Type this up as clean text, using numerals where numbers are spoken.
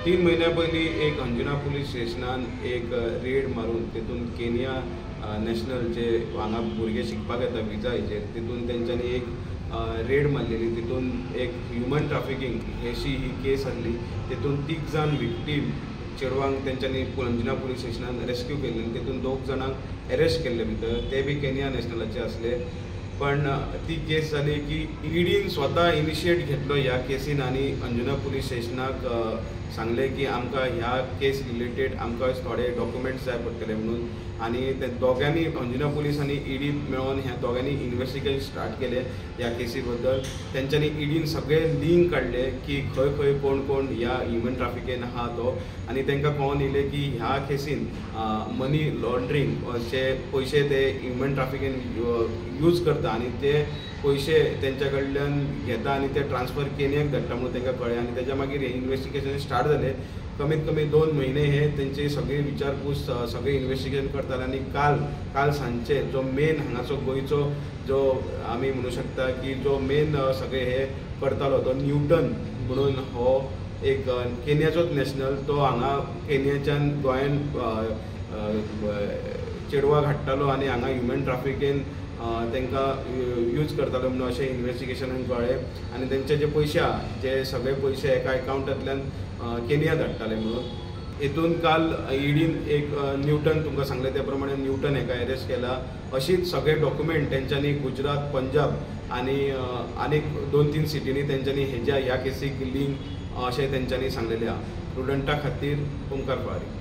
3 म्हयन्या पयलीं एक अंजुना पुलीस स्टेशनान एक रेड मारून तेतून केनिया नॅशनल जे हांगा भुरगे शिकपाक येता विजा हेचेर तितून तेंच्यांनी एक रेड मारलेली. तितून एक ह्युमन ट्राफिकींग अशी ही केस आसली. तितून 3 जाण विक्टीम चेडवांक तेंच्यांनी अंजुना पुलीस स्टेशनान रेस्क्यू केल्ले आनी तितून 2 जाणांक एरेस्ट केल्ले भितर, ते बी केनिया नॅशनलाचे आसले. पण ती केस जाली की ईडीन स्वता इनिशिएट घेतलो ह्या केसीन आनी अंजुना पुलीस स्टेशनाक सांगलें की आमकां ह्या केस रिलेटेड आमकां थोडे डॉक्युमेंट्स जाय पडटले म्हणून. आनी ते दोगांनी अंजुना पुलीस आनी ईडी मेळोन ह्या दोगांनी इन्वेस्टिगेशन स्टार्ट केलें ह्या केसी बद्दल. तेंच्यांनी ईडीन सगळे लिंक काडले की खंय खंय कोण कोण ह्या ह्युमन ट्राफिकेन आहा तो, आनी तांकां कळोन येयलें की ह्या केसीन मनी लॉन्ड्रींग अशे पयशे ते ह्युमन ट्राफिकेन यूज करता आनी ते पयशे तेंच्या कडल्यान घेता आनी ते ट्रान्सफर केनियाक धाडटा म्हणून तांकां कळ्ळें. आनी तेच्या मागीर हें इन्वेस्टिगेशन स्टार्ट जालें. कमीत कमी 2 म्हयने हे तेंची सगळी विचारपूस सगळें इन्वेस्टिगेशन करताले. आनी काल सांजचे जो मेन हांगाचो गोंयचो जो आमी म्हणू शकता की जो मेन सगळे हे करतालो तो न्यूटन म्हणून हो एक केनियाचोच नॅशनल, तो हांगा केनियाच्यान गोंयान चेडवाक हाडटालो आनी हांगा ह्युमन ट्राफिकेन तांकां यूज करतालो म्हणून अशें इन्वेस्टिगेशनान कळ्ळें. आनी तेंचे जे पयशे आहा जे सगळे पयशे एका एकावंटांतल्यान केनिया धाडटाले म्हणून. हितून काल ईडीन एक न्यूटन तुमकां सांगलें त्या प्रमाणे न्यूटन हेका एरेस्ट केला. अशीच सगळे डॉक्युमेंट तेंच्यांनी गुजरात, पंजाब आनी आनीक 2-3 सिटींनी तेंच्यांनी हेज्या ह्या केसीक लिंक अशें तेंच्यांनी सांगलेलें आहा. प्रुडंटा खातीर ओमकार फळारी.